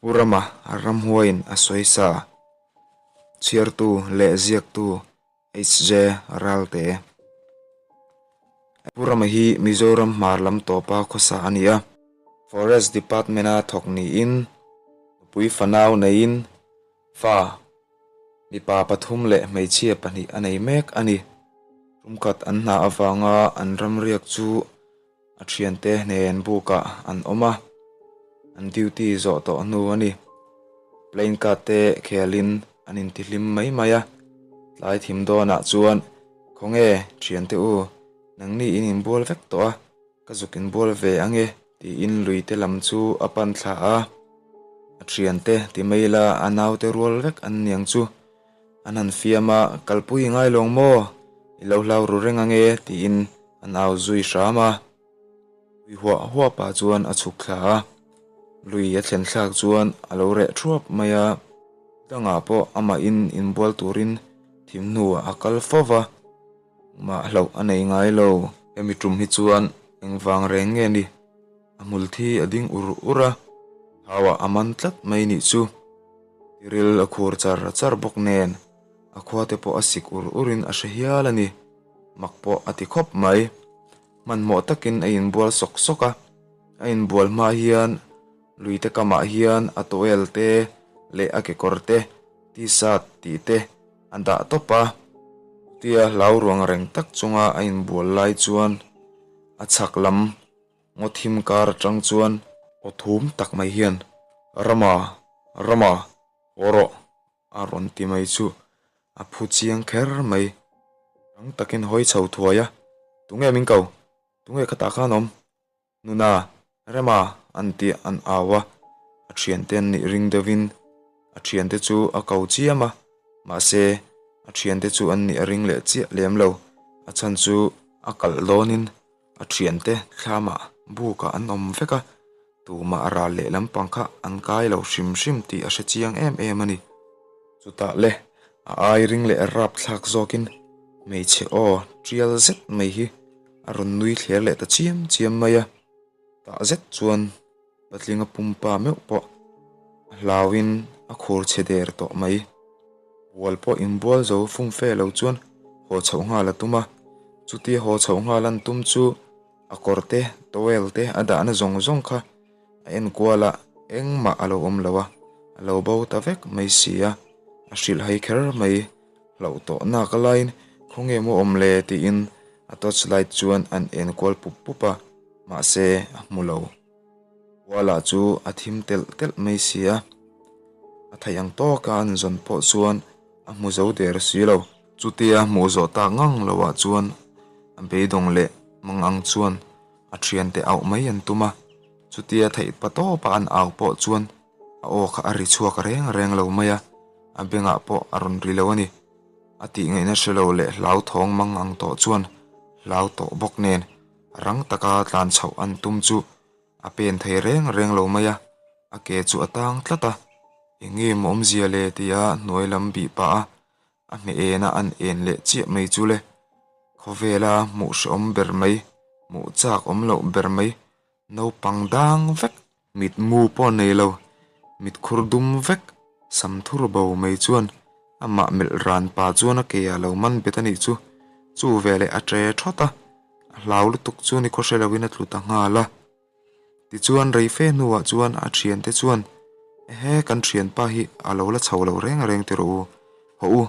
Pu Rama ramhuaiin a sawi sa. Chhiartu leh ziaktu HJ Ralte. Pu Rama hi Mizoram hmar lam tawpa khawsa a ni a. Forest Department-a thawk niin nupui fanau neiin fa mipa pathum leh hmeichhia pahnih a nei mek a ni. Tumkhat an hna avanga an ramriak chu A thiante hnen bukah an awm a, an duty zawh tawh hnu a ni. Playing card te khelin an intihlim mai mai a, tlai thim dawnah chuan Khawnge thiante u, nangni in inbual vek tawh a, ka zuk inbual ve ange tiin luite lam chu a pan thla a. A thiante ti mai ila a naute rual vek an niang chu an han fiam a, kalpui i ngai lawng maw? I lo hlau ru reng ange tiin An au zui hram a, lui huah huah pah chuan a chhuk thla a, lui a thlen thlak chuan a lo reh thuap mai a, dangah pawh amahin inbual turin thim hnuah a kal fo va, engmah hlauh a nei ngai lo. Hemi tum hi chuan engvang reng nge ni? A hmul thi a ding ur ur a, thauah a man tlat mai nih chu. Tiril a khur char char bawk nen a khua te pawh a sik ur urin a hre hial a ni. Mak pawh a ti khawp mai. Hmanhmawh takin a inbual sawk sawk a, a inbual hma hian luite kamah hian a towel te leh a kekawr te, t-shirt tih te a dah tawp a. Chutia hlau ruang reng tak chunga a inbual lai chuan a chhak lam ngaw thim kar atang chuan aw thum tak mai hian, Rama! Rama! Haw rawh! A rawn ti mai chu a phu chiang kher mai. Rang takin hawi chho thuai a, Tunge min ko? Tunge khatah khan awm? Nuna, Rema an ti an au a, a thiante an nih ring deuhin a thiante chu a ko chiam a, mahse a thiante chu an nih a ring leh chiah lem lo, a chhan chu a kalh dawnin A thiante thlamah bukah an awm vek a, tumah ral leh lampang kha an kai lo hrim hrim tih a hre chiang em em a ni. Chutah le, a ai ring leh rap thlak zawkin hmeichhe aw tial zet mai hi a rawn nui thler leh ta chiam chiam mai a, tah zet chuan Patlinga pumpa meuh pawh a hlauin a khur chhe der tawh mai. Bual pawh inbual zo fum fe lo chuan haw chhoh nghal a tum a, chutia haw chhoh nghal an tum chu a kawr te, towel te a dahna zawng zawng kha a enkual a, engmah a lo awm lo a, a lo bo ta vek mai si a, a hrilh hai kher mai. Hlauh tawh nak laiin khawnge maw awm le tiin a torch light chuan an enkual pup pup a, mahse a hmu lo. Kuala chu a thim telh telh mai si a, a theih ang tawka an zawn pawh chuan a hmu zo der si lo. Chutia hmuh zawh tak ngang loah chuan a beidawng leh mangang chuan a thiante auh mai an tum a, chutia theih pa tawpa an au pawh chuan a aw kha a ri chhuak reng reng lo mai a, a bengah pawh a rawn ri lo a ni. A tih ngaihna hre lo leh hlauthawng mangang tawh chuan hlau tawh bawk nen Rang taka tlan chhoh an tum chu a pen thei reng reng lo mai a, a ke chu a tang tlat a, eng nge maw awmzia le tia hnuai lam bih pah a, a hmeh en a an en leh chiah mai chu le. Khawvela hmuh hrehawm ber mai, hmuh chak awm loh ber mai, naupang dang vek. Mitmu pawh nei lo, mitkhur dum vek, sam thur bo mai chuan amah melh ran pa chuan a ke ah lo man bet a nih chu. Chu veleh a tre thawt a, a hlau lutuk chu ni khaw hre loin a tlu ta nghal a. Tichuan rei fe hnuah chuan a thiante chuan, Ehe, kan thianpa hi a lo la chho lo reng reng tiraw u, hawh u,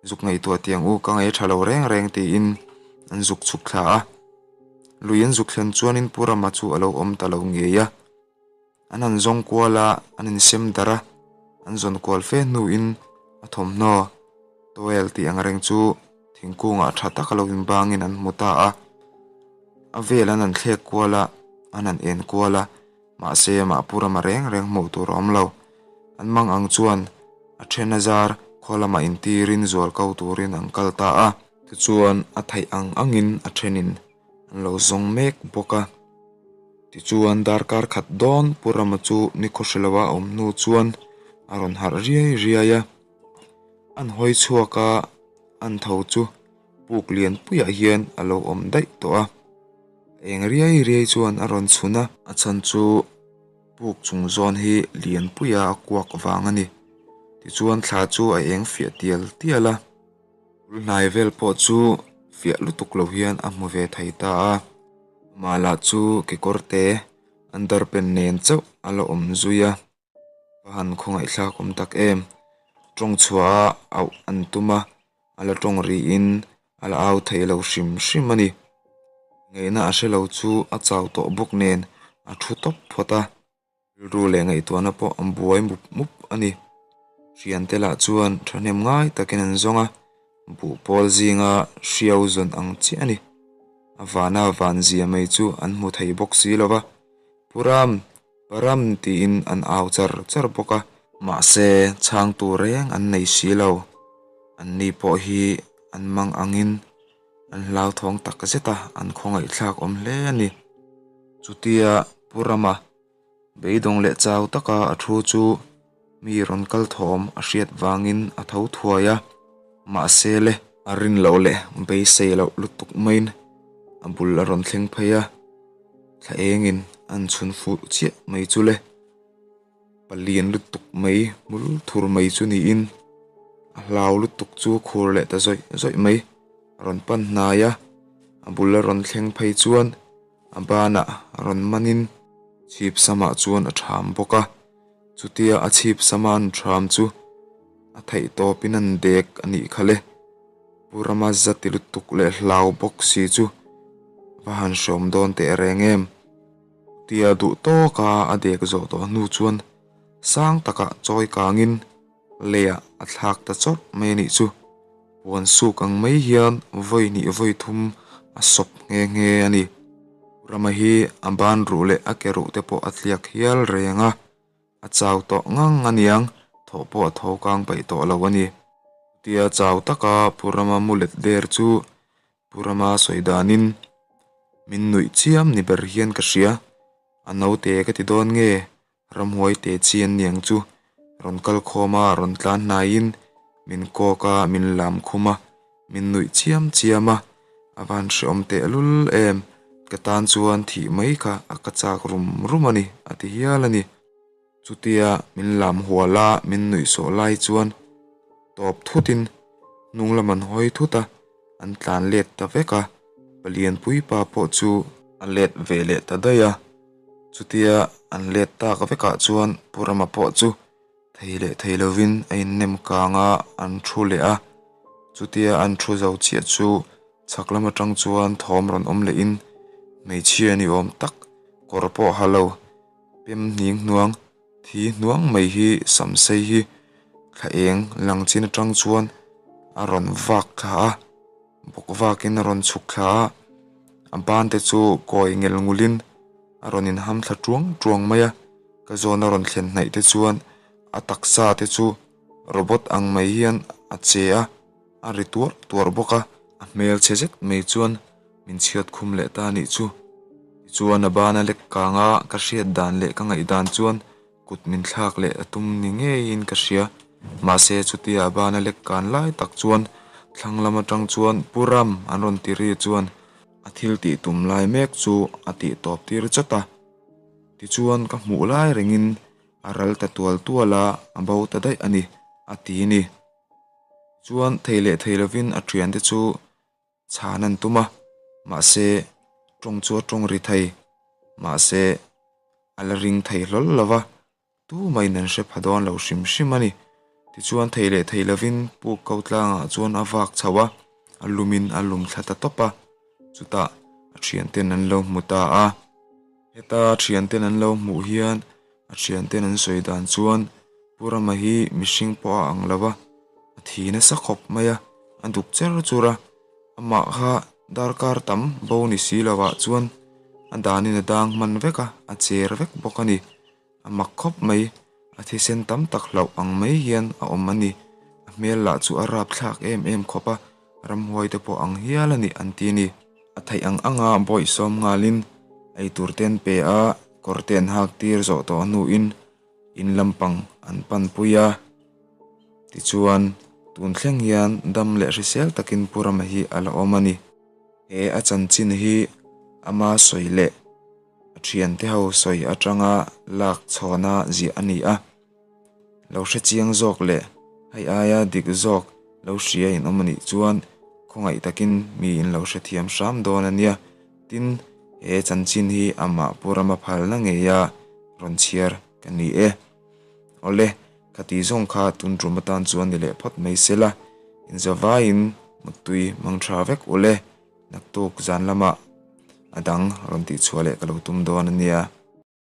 Zuk ngaihtuah tiang u ka ngaih a tha lo reng reng tiin an zuk chhuk thla a. Lui an zuk thlen chuanin Pu Rama chu a lo awm ta lo ngei a. An han zawng kual a, an insem darh a, an zawn kual fe hnuin a thawmhnaw towel tih ang reng chu thingkungah tha taka lo inbangin an hmu ta a. A vel an han thlek kual a, an han en kual a. Mahse amah Pu Rama reng reng hmuh tur a awm lo. An mang ang chuan a then a zar khaw lamah intirin zual ko turin an kal ta a. Tichuan a theih ang angin a thenin an lo zawng mek bawk a. Tichuan darkar khat dawn Pu Rama chu nikhaw hre loa a awm hnu chuan a rawn harh riai riai a. An hawi chhuak a, an tho chu puk lian puiah hian a lo awm daih tawh a. Eng riai riai chuan a rawn chhun a. A chhan chu. Puk chung zawn hi lianpuia a kuak vang a ni. Tichuan thla chu a eng fiah tial tial a. Bul hnai vel pawh chu fiah lutuk lo hian a hmu ve thei ta a. Amah lah chu kekawr te underpant nen chauh a la awm zui a. Va han khawngaihthlak awm tak em! Tawng chhuah a auh an tum a, a la tawng rihin a la au thei lo hrim hrim a ni. Ngaihna a hre lo chu a chau tawh bawk nen a thu tawp phawt a, rilru leh ngaihtuahna pawh an buai mup mup a ni. Thiante lah chuan thahnem ngai takin an zawng a, buh pawl zinga hriau zawn ang chiah a ni. A vana vanzia mai chu an hmu thei bawk si lo va, Pu Ram! Param tiin an au char char bawk a. Mahse, chhangtu reng an nei si lo. Anni pawh hi an mang angin an hlauthawng tak zet a, an khawngaihthlak awm hle a ni. Chutia Pu Rama beidawng leh chau taka a thu chu mi rawn kal thawm a hriat vangin a tho thuai a, mahse le, a rin loh leh beisei loh lutuk maiin a bul a rawn thleng phei a. Thla engin an chhun fuh chiah mai chu le, palian lutuk mai hmul thur mai chu niin a hlau lutuk chu khur leh ta zawih zawih mai. A rawn pan hnai a, a bul a rawn thleng phei chuan a banah rawn manin chhip samah chuan a ṭham bawk a, chutia a chhip sama an ṭham chu a theih tawpin an dek a nih kha le. Pu Rama zati lutuk leh hlau bawk si chu va han hreawm dawn teh reng em? Tia duh tawka a dek zawh tawh hnu chuan sang takah chawi kangin leiah a thlak ta chawrh mai a nih chu. Puan suk ang mai hian vawi hnih vawi thum a sawp nghe nghe a ni. Pu Rama hi a ban ruh leh a ke ruh te pawh a tliak hial reng a. A chau tawh ngang a niang, thawh pawh a tho kang paih tawh lo a ni. Chutia chau taka Pu Rama mu let der chu Pu Rama sawi danin min nuih chiam ni ber hian ka hria. A naute ka ti dawn nge, ramhuai te chi an niang chu rawn kal khawm a, rawn tlan hnaiin min kawk a, min lam khum a, min nuih chiam chiam a, a van hreawm tehlul em, ka tan chuan thih mai kha a ka chak rum rum a ni a ti hial a ni. Chutia min lam hual a, min nuih sawh lai chuan tawp thutin hnung lam an hawi thut a, an tlan let ta vek a, palianpui pa pawh chu a let ve leh ta daih a, chutia an let tak vekah chuan Pu Rama pawh chu Thei leh thei lovin a innem kang a, an thu leh a. Chutia an thu zo chiah chu chhak lam atang chuan thawm rawn awm lehin hmeichhia ni awm tak kawr pawh ha lo, pem hning hnuang, thi hnuang mai hi samsei hi thla eng lang chin atang chuan a rawn vak thla a, bawk vakin a rawn chhuk thla a, a ban te chu kawi ngel ngulin a rawn inham thla tuang tuang mai a. Ka zawn a rawn thlen hnaih te chuan a taksa te chu robot ang mai hian a che a, a ri tuar tuar bawk a. A hmel chhe zet mai chuan min chhiat khum leh ta anih chu. Tichuan a ban a lek kang a, ka hriat dan leh ka ngaih dan chuan kut min thlak leh a tum ni ngeiin ka hria. Mahse chutia a ban a lek kan lai tak chuan thlang lam atang chuan Pu Ram an rawn ti ri chuan a thil tih tum lai mek chu a tih tawp tir chawt a. Tichuan ka hmuh lai rengin a ral ta tual tual a, a bo ta daih a ni, a ti a ni. Tichuan thei leh thei lovin a thiante chu chhan an tum a, mahse tawng chu a tawng ri thei, mahse a la ring thei hlawl lo va. Tumahin an hre pha dawn lo hrim hrim a ni. Tichuan thei leh thei lovin puk ko tlangah chuan a vak chho a, a lumin a lum thla ta tawp a. Chutah a thianten an lo hmu ta a. Heta a thianten an lo hmuh hian a thianten an sawi dan chuan Pu Rama hi mihring pawh a ang lo a, a thi nasa khawp mai a, a duk cher chur a. Amah kha darkar tam bo ni si lovah chuan a danin a dang hman vek a, a cher vek bawk a ni. A mak khawp mai, a thisen tam tak hlauh ang mai hian a awm a ni. A hmel lah chu a rap thlak em em khawp a, ramhuai te pawh ang hial a ni an ti a ni. A theih ang anga bawihsawm nghalin eitur te an pe a, kawr te an hak tir zawh tawh hnuin in lampang an panpui a. Tichuan, tun thleng hian dam leh hrisel takin Pu Rama hi a la awm a ni. He a chanchin hi ama sawi leh. A thiante ho sawi atanga lak chhawna ziah a ni a. Lo hre chiang zawk leh hei aia dik zawk lo hria in awm a nih chuan khawngaih takin mi in lo hrethiam hram dawn a nia. Tin, he chanchin hi amah Pu Rama phalna ngeia rawn chhiar ka ni e. Awle, khati zawng kha tun tum atan chuan ni leh phawt mai se la, inzavaiin muttui mang tha vek ule. Naktuk zan lamah a dang rawn tihchhuah leh ka lo tum dawn a nia.